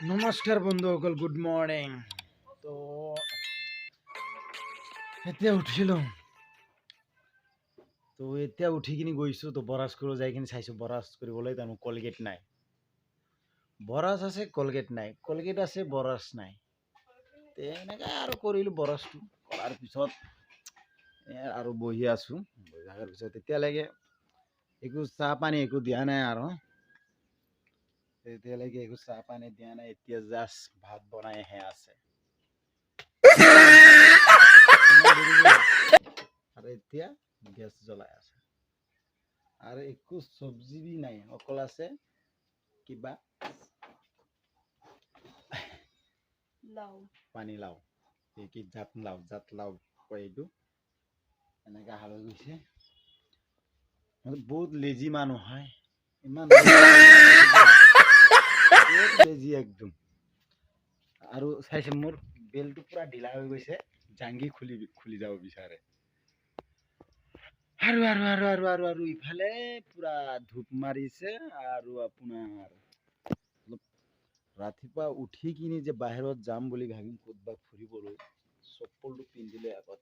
নমস্কাৰ বন্ধুসকল, good morning. তো এতিয়া উঠিলোঁ, তো এতিয়া উঠি কিনি গৈছোঁ, তো ব্ৰাছ কৰিব যাই কিনি চাইছোঁ, ব্ৰাছ কৰিবলৈ তাৰমানে কলগেট নাই। ব্ৰাছ আছে, কলগেট নাই, কলগেট আছে, ব্ৰাছ নাই। তেনেকৈ আৰু কৰিলোঁ ব্ৰাছটো। কৰাৰ পিছত আৰু বহি আছোঁ। বহি থকাৰ পিছত এতিয়ালৈকে একো চাহ পানী একো দিয়া নাই আৰু এতিয়ালৈকে একো চাহ পানী দিয়া নাই। এতিয়া জাষ্ট ভাত বনাইহে আছে আৰু এতিয়া গেছ জ্বলাই আছে আৰু একো চব্জি বি নাই, অকল আছে কিবা লাও, পানী লাও, এই কি জাত লাও, জাত লাও কয় এইটো। এনেকা হাল হৈ গৈছে। বহুত লেজি মানুহ হয়, ইমান বহুত লেজি একদম। আৰু চাইছে মোৰ বেলটো পুৰা ঢিলা হৈ গৈছে, জাংগি খুলি খুলি যাব বিচাৰে। আৰু আৰু আৰু আৰু আৰু আৰু ইফালে পুৰা ধূপ মাৰিছে। আৰু আপোনাৰ অলপ ৰাতিপুৱা উঠি কিনি যে বাহিৰত যাম বুলি ভাবিম ক'তবা ফুৰিবলৈ, চপ্পলটো পিন্ধিলে আগত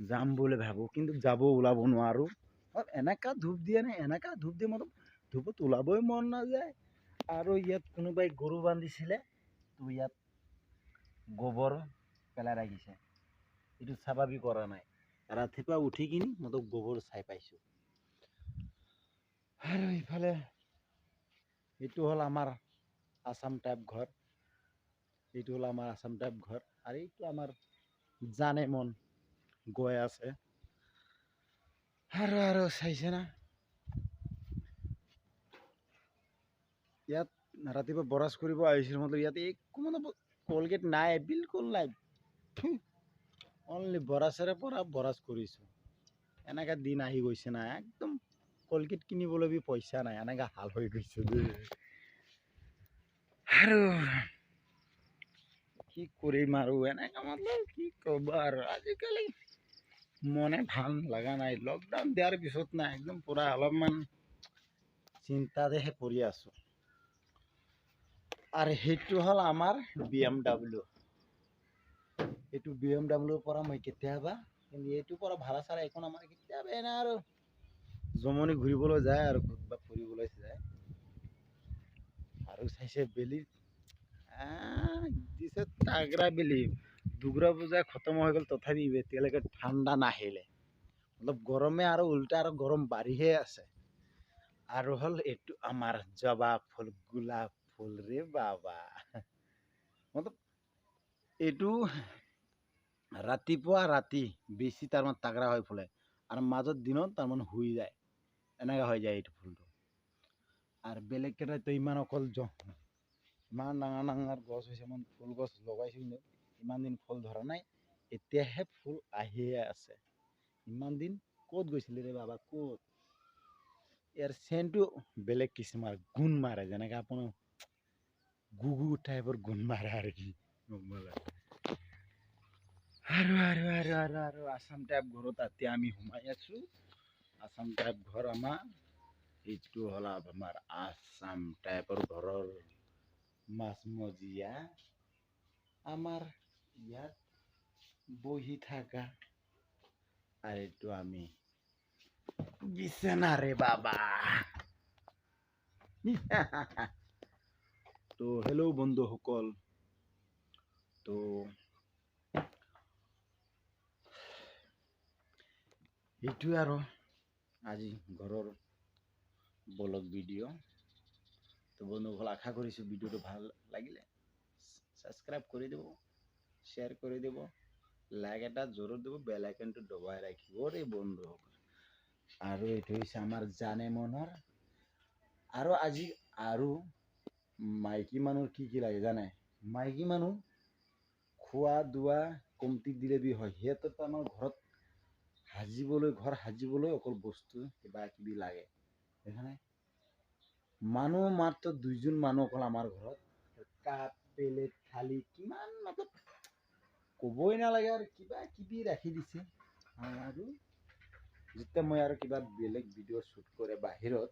যাম বুলি ভাবোঁ, কিন্তু যাব ওলাব নোৱাৰোঁ। এনেকা ধূপ দিয়ে নে, এনেকা ধূপ দিয়ে, মতলব ধূপত ওলাবই মন নাযায়। আৰু ইয়াত কোনোবাই গৰু বান্ধিছিলে, তো ইয়াত গোবৰ পেলাই ৰাখিছে, এইটো চাফাবি কৰা নাই। ৰাতিপুৱা উঠি কিনি মতলব গোবৰ চাই পাইছোঁ। আৰু ইফালে এইটো হ'ল আমাৰ আছাম টাইপ ঘৰ, এইটো হ'ল আমাৰ আছাম টাইপ ঘৰ। আৰু এইটো আমাৰ জানে মন গৈ আছে। আৰু আৰু চাইছে না, ইয়াত ৰাতিপুৱা ব্ৰাছ কৰিব আহিছিলোঁ, মতলব ইয়াত একো মানে কলগেট নাই, বিলকুল নাই, অনলি ব্ৰাছেৰে পৰা ব্ৰাছ কৰিছোঁ। এনেকা দিন আহি গৈছে না, একদম কলগেট কিনিবলৈ বি পইচা নাই, এনেকা হাল হৈ গৈছে দেই। আৰু কি কৰিম আৰু, এনেকা মতলব কি ক'ব আৰু, আজিকালি মনে ভাল লগা নাই। লকডাউন দিয়াৰ পিছত না একদম পুৰা অলপমান চিন্তাতেহে পৰি আছোঁ। আৰু সেইটো হ'ল আমাৰ বি এম ডাব্লিউ। এইটো বি এম ডাব্লিউৰ পৰা মই কেতিয়াবা, কিন্তু এইটোৰ পৰা ভাড়া চাড়া একো নামাৰে, কেতিয়াবা এনে আৰু জমনি ঘূৰিবলৈ যায় আৰু ক'ৰবাত ফুৰিবলৈ যায়। আৰু চাইছে বেলি দিছে তাগৰা বেলি, দুৰ্গা পূজা খতম হৈ গ'ল, তথাপি এতিয়ালৈকে ঠাণ্ডা নাহিলে, অলপ গৰমে আৰু উল্টা আৰু গৰম বাঢ়িহে আছে। আৰু হ'ল এইটো আমাৰ জবা ফুল, গোলাপ ফুল ৰে বাবা। মতলব এইটো ৰাতিপুৱা ৰাতি বেছি তাৰমানে তাগৰা হৈ ফুলে, আৰু মাজত দিনত তাৰমানে শুই যায়, এনেকা হৈ যায় এইটো ফুলটো। আৰু বেলেগ কেইটাতো ইমান অকল ইমান ডাঙৰ ডাঙৰ গছ হৈছে, ইমান ফুল গছ লগাইছোঁ, কিন্তু ইমান দিন ফুল ধৰা নাই, এতিয়াহে ফুল আহিয়ে আছে। ইমান দিন ক'ত গৈছিলে ৰে বাবা, ক'ত? ইয়াৰ চেণ্টটো বেলেগ কিছুমান গুণ মাৰে, যেনেকৈ আপোনাৰ গুগু টাইপৰ গুণ মাৰে আৰু কি গম পালে। আৰু আৰু আৰু আৰু আৰু আছাম টাইপ ঘৰত এতিয়া আমি সোমাই আছোঁ। আছাম টাইপ ঘৰ আমাৰ, এইটো হ'ল আমাৰ আছাম টাইপৰ ঘৰৰ মাজমজিয়া, আমাৰ ইয়াত বহি থাকা। আৰু এইটো আমি বিচনা ৰে বাবা। তো হেল্ল' বন্ধুসকল, তো এইটোৱে আৰু আজি ঘৰৰ ব্লগ ভিডিঅ'। তো বন্ধুসকল, আশা কৰিছোঁ ভিডিঅ'টো ভাল লাগিলে ছাবস্ক্ৰাইব কৰি দিব, শ্বেয়াৰ কৰি দিব, লাইক এটা জৰুৰ দিব, বেল আইকনটো দবাই ৰাখিব দেই বন্ধুসকল। আৰু এইটো হৈছে আমাৰ জানে মনৰ। আৰু আজি আৰু মাইকী মানুহৰ কি কি লাগে জানে? মাইকী মানুহ খোৱা দোৱা কমটি দিলে বি হয়, সিহঁতৰ আমাৰ ঘৰত সাজিবলৈ, ঘৰ সাজিবলৈ অকল বস্তু কিবা কিবি লাগে, দেখানে? মানুহ মাত্ৰ দুইজন মানুহ অকল আমাৰ ঘৰত, কাপ প্লেট থালি কিমান মতলব ক'বই নালাগে, আৰু কিবা কিবি ৰাখি দিছে। আৰু যেতিয়া মই আৰু কিবা বেলেগ ভিডিঅ' শ্বুট কৰে বাহিৰত,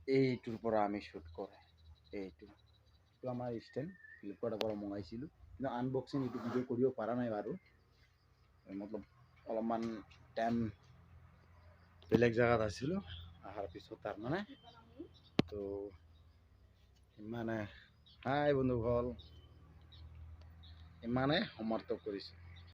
এইটোৰ পৰা আমি শ্বুট কৰে। এইটো আমাৰ ষ্টেণ্ড, ফ্লিপকাৰ্টৰ পৰা মঙাইছিলোঁ, কিন্তু আনবক্সিং এইটো ভিডিঅ' কৰিব পৰা নাই বাৰু। মতলব অলপমান টাইম বেলেগ জেগাত আছিলোঁ, অহাৰ পিছত তাৰমানে। তো ইমানে। হাই বন্ধুসকল, ইমানে সমাপ্ত কৰিছোঁ।